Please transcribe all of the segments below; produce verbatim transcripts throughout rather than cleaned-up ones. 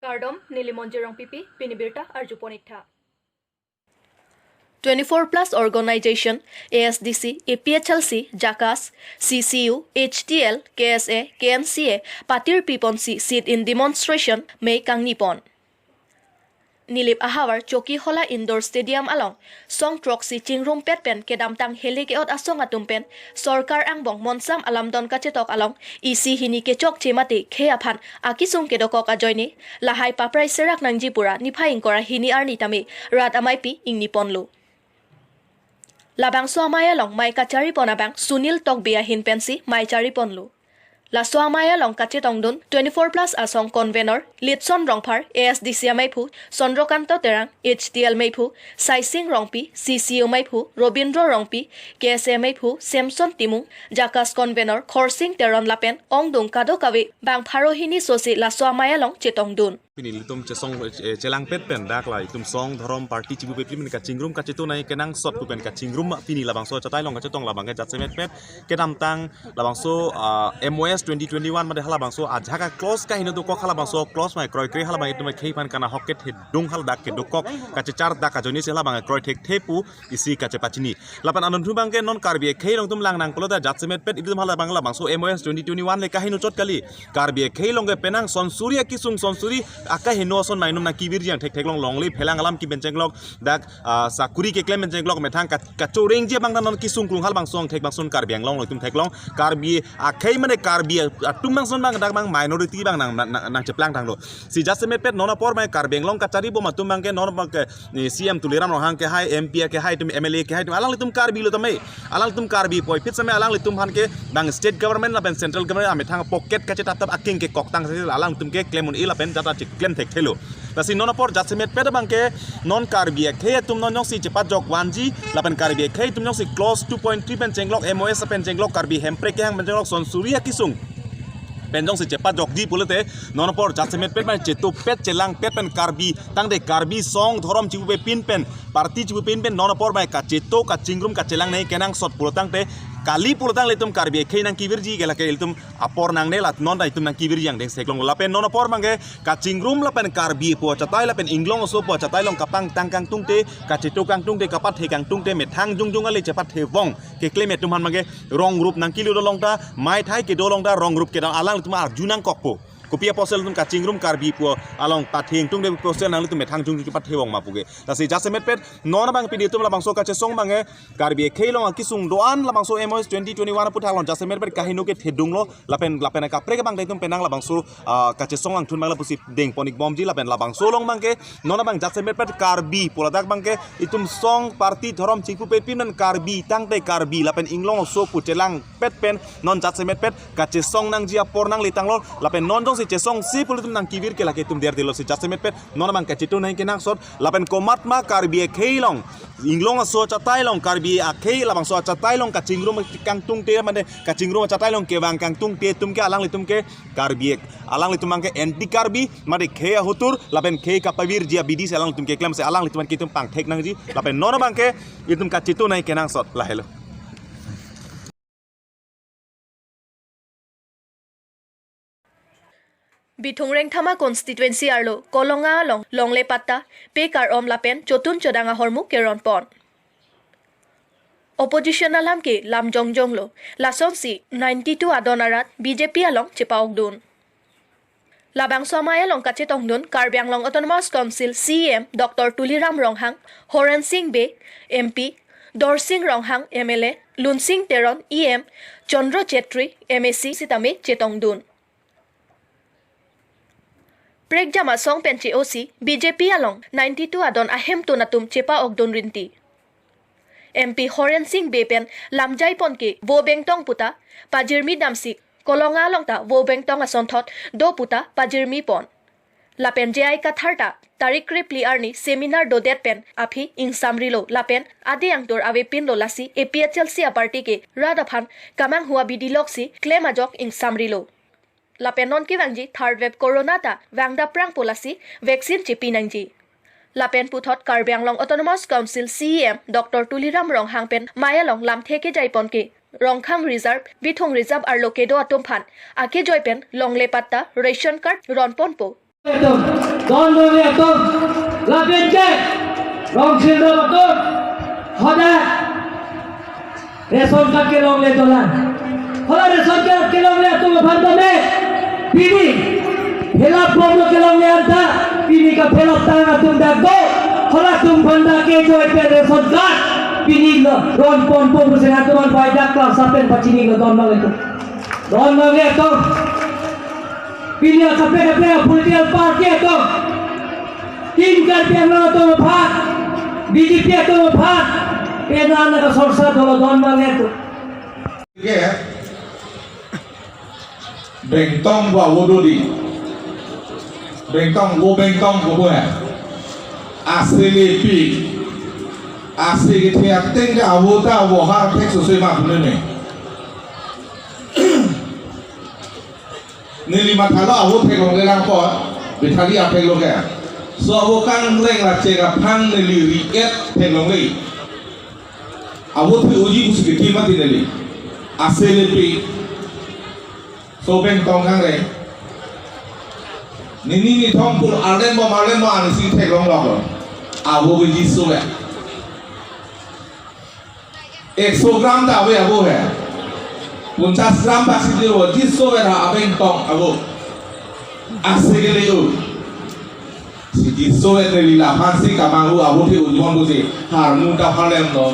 Kardom, neli Monjir Rongpipi, pini birta arjupon iktha. Twenty-four plus organization, A S D C, A P H L C, JACAS, C C U, H T L, K S A, K N C A, patir piponsi sit-in demonstration, mei kangnipon. Nilip ahavar Chokihola Indoor Stadium along, song throksi chingrumpet pen kedamtang heli ke-ot asong atum pen, sorkar angbong monsam alamdon kachetok along, isi hini kechokche mate khei aphan akisung kedokok ajoine, lahai paprai serak nangji pura niphai ingkoi ra hini arni tame rat ameipi ingniponlo. Labangso amei along mei kacharipon abang Sunil Tokbi ahin pensi mei chariponlo. Laso amei along kachetongdun twenty-four plus asong convenor Litson Rongphar, A S D C ameiphu Chandrakanta Terang, H T L meiphu Saising Rongpi, C C U meiphu Robindro Rongpi, K S A meiphu Samson Timung, JACAS convenor Khorsing Teron lapen ongdung kadokave bang pharo hini sosi laso amei along chetongdun. Pini ilitum chesong, eh, chelangpet pen dak la itum song dhorom party chibu pepli pen kachingrum kachetonai kenangsot pu pen kachingrum pini labangso achatai along kachetong labang ke jasemetpet kedamtang labangso, ah, M O S twenty twenty-one mate halabangso ajak a-clause kaheno dokok, halabangso clause mei kroikre halabang itum khei aphan kanahok kethedung haladak kedokok kachechar dak ajoine si halabang kroi thekthe pu isi kachepachini. Lapen anontu abang ke non Karbi akhei along itum lang nangkolo ta jasemetpet itum halabang labangso M O S twenty twenty-one le kaheno chot kali. Karbi akhei along ke penang sonsuri akisung sonsuri akaheno ason mainum nangkevirji ang thektheklong longle phelang alam kipen chenglok dak, ah, sakuri keklem pen chenglok methang ka-, kachorengji abang non kisung krung halabangso angthek bangson Karbi Anglong along itum theklong. Karbi akhei mane Karbi atum bangson abang dak abang minority abang nang, nang, nang, nangcheplang tanglo. Si jasemetpet non apor mei Karbi Anglong kacharibom atum abang ke non abang ke ni C M Tuliram Ronghang ke hai, M P ke hai itum, M L A ke hai itum, alanglitum Karbi lo tame. Alanglitum Karbi puvoiphit same alanglitum aphan ke bang state government lapen central government amethang pocket kachetaptap aking ke koktang si alanglitum ke klem un-e lapen jata cheklem thekthelo. Lasi non apor jasemetpet abang ke non Karbi akhei atum non jongsi chepajok vanji lapen Karbi akhei atum jongsi clause two point three pen chenglok, M O S pen chenglok, Karbi Hemprek kehang pen chenglok, sonsuri akisung pen jongsi chepajokji pulote non apor jasemetpet pen chetopet chelangpet pen Karbi tangte Karbi song dhorom chibu pepin pen party chibu pepin pen non apor mei kacheto kachingrum kachelangdun kenangsot pulo tangte kali pulo tangte itum Karbi akhei nangkevirji ke lake itum apor nangne la non ta itum nangkevirji angdeng theklong lapen non apor abang ke kachingrum lapen Karbi pu achatai lapen inglong aso pu achatai along kapangtang kangtungte, kacheto kangtungte, kapathe kangtungte methang jongjong ale chepathe vong keklem atum aphan abang ke rong rup nangkilo dolong ta, mei thai kedo along ta rong rup kedam alanglitum arju nangkokpo. Kopi apotsi ilitum kachingrum Karbi pu along pathe ingtungte pu apotsi nanglitum methang jongjong chepathe vong ma pu ke. Lasi jasemetpet non abang pini itum labangso kachesong abang ke Karbi akhei along akisung do-an labangso M O S twenty twenty-one aputhak along jasemetpet kaheno kethedunglo lapen lapen kaprek abang ta itum penang labangso, ah, kachesong langthun abang lapusi dengpon ikbomji lapen labangso along abang ke non abang jasemetpet Karbi pu ladak abang ke itum song party dhorom chibu pepin pen Karbi tangte Karbi lapen inglong aso pu chelangpet pen non jasemetpet kachesong nangji apor nangle tanglo lapen non jongsi chesongsi pulo itum nangkevir ke lake itum derdelo si jasemetpet non abang kachetonai kenangsot lapen komatma Karbi akhei along inglong aso achatai along Karbi akhei labangso achatai along kachingrum kangtungte mane kachingrum achatai along kevang kangtungte atum ke alanglitum ke Karbi ek alanglitum abang ke anti Karbi mane khei ahotur lapen khei kapavirji abidi si alanglitum keklem si alanglitum ke itum pangthek nangji lapen non abang ke itum kachetonai kenangsot lahelo. Bithung Rengthama constituency arlo Kolonga along longle patta, pe kar-om lapen chotun chodang ahormu keronpon. Opposition alam ke lam jongjonglo, lasonsi ninety-two adon arat B J P along chepa-okdun. Labangso amei along kachetongdun Karbi Anglong Autonomous Council C E M Doctor Tuliram Ronghang, Horen Sing Bey M P, Dorsing Ronghang M L A, Lunsing Teron E M, Chandra Chetri M A C sitame chetongdun. Prekjam asong pen che-osi B J P along ninety-two adon ahemtun atum chepa-okdun rinti. M P Horen Sing Bey pen lamjaipon ke vo bengtong puta pajirmi damsi Kolonga along ta vo bengtong asonthot do puta pajirmipon. Lapen J I Kathar ta tarik krepli arni seminar dodet pen aphi ingsamrilo lapen ade angtur avepinlo lasi A P H L C aparty ke rat aphan kamanghu abidi loksi klem ajok ingsamrilo. Lapen non kevangji third wave corona ta vangdaprangpo lasi vaccine chepi nangji. Lapen puthot Karbi Anglong Autonomous Council C E M Doctor Tuliram Ronghang pen mei along lamthe kejaipon ke Rongkhang Reserve, Bithung Reserve arlo kedo atum aphan akejoi pen longle patta, ration card ronponpo. একদম Don nongle atum, lapen ke, rongsil do atum, hadak ration card kelongle dolang. Hala ration card kelongle atum aphan tame, pini fill up bomlo kelongle anta, pini ka-fill up tang atum dak do. Halatum aphan dak kejoi pen ration card pini lo ron ponpo pusi atum aphan bai dak class pen pachinilo don nongle atum. Don nongle atum. Pini akaprek kaprek political party atum, Team Karbi Anglong atum aphan, B J P atum aphan, penang nangkasorsa dolo don nongle atum. Ke, Bengtong pu avo do dei. Bengtong, vo Bengtong pu avo he. Ase lepi. Ase kethe ateng ke avo ta avo har thek sose ma pune me. Neli mathalo avo theklongle lang ko, Bethali aphek lo ke. So avo kangreng la chek aphan neli ri-et theklongle. Avo the-oji pusi keti mati neli. Ase lepi. So Bengtong kangreng. Nini nithom pul arlem bom arlem bom anisi theklong lo ko. Avo ke jiso ya. Ekso gram ta ave avo he. Ponchas gram ta si ave, jiso ave ha Bengtong avo. Ase kele-o. Si jiso ave neli laphan si kamang hu avo the-oji bom pusi. Harmu ta phalem lo.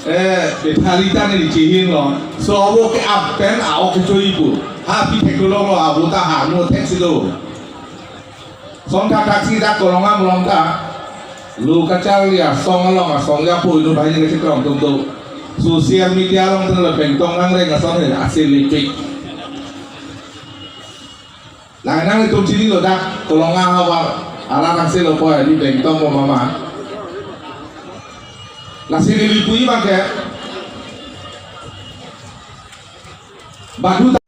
Eh, Bethali ta neli chihin lo. So avo ke apen a-ok choi pu. Ha pi thek lo lo avo ta harmu thek si do. Song thakthak si dak Kolonga malom ta. Lo kacharli asong along asong japo inut banghini kachekroikre atum do. Social media along tenglo Bengtong kangreng ason he ase lepi. Lang nanglitum chinilo dak Kolonga havar arat angse lo po di Bengtong ko mama. Lasi neli puji abang ke. Badu ta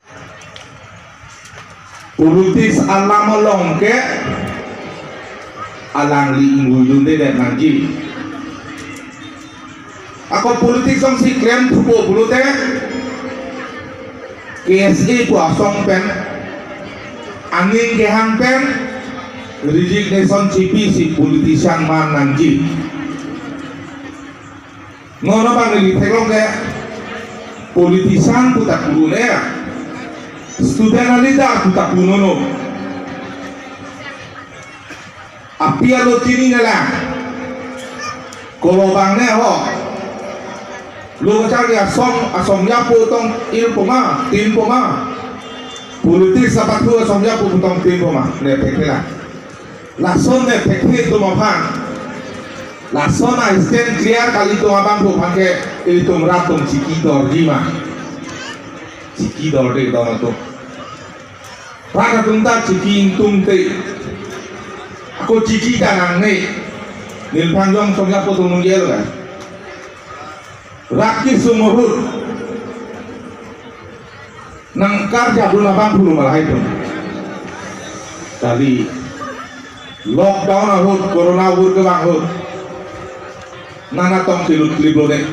politics alam along ke alangli ingvuidunde det nangji. Ako politics along si klemthupo pulote K S A pu asong pen aning kehang pen resignation chipi si politician man nangji. Non abang neli theklong ke politician pu ta pu ne, student leader pu ta pu nono. Api alo chinine lang. Kolo abang ne ho. Lo kacharli asong, asong japo tong il po ma, tim po ma. Politics apathu asong japo tong tim po ma. Ne thekthe lang. Lason ne thekthe atum aphan. Lason a-stand clear kali atum abangphu aphan ke ilitum rat atum chiki dorji ma. Chiki dorde don atum. Rat atum ta chiki ingtungte. Ako chiki ta nangne. Nilphangjong asong japo atum nunggel kan. Rat kesung ahut nangkarjadun abangphu lo malahai atum. Kali lockdown ahut, corona ahut kevang ahut. Nana tong kelut klip lo de.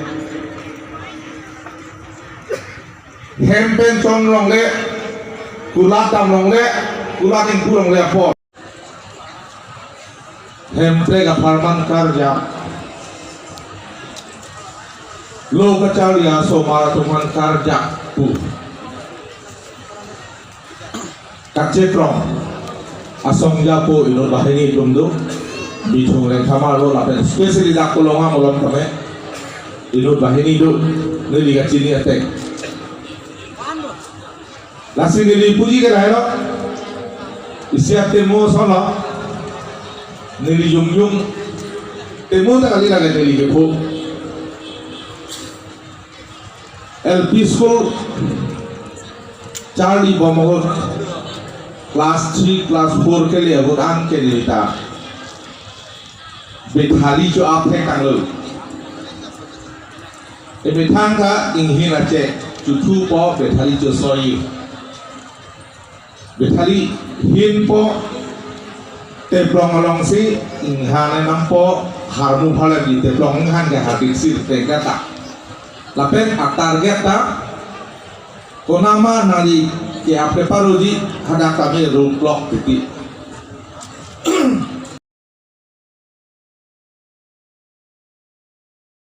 Hem pen chon longle, kulat dam longle, kulat ingpu longle apor. Hemprek apharman karjap. Lo kacharli asomar atum aphan karjap pu. Kachekroikre asong japo inut banghini atum do. Bithung Lengkhamar lo lapen specially dak Kolonga malom tame inut banghini do. Neli kachini ateng. Lasi neli puji ke lahelo. Isi atemo solo. Neli jongjong. Temo ta kali lage neli kepu. L P school charli bom ahut. Class three, class four kele ahut an ke neli ta Bethali cho-ap thek tanglo. Emethang ta inghin ache chuthupo Bethali chosoi. Bethali hinpo teplong alongsi inghan enampo harmu phalemji teplong inghan ke hardik sir tengkata. Lapen a-target ta konama nangli ke-ap le paroji hadak tame roadblock titi.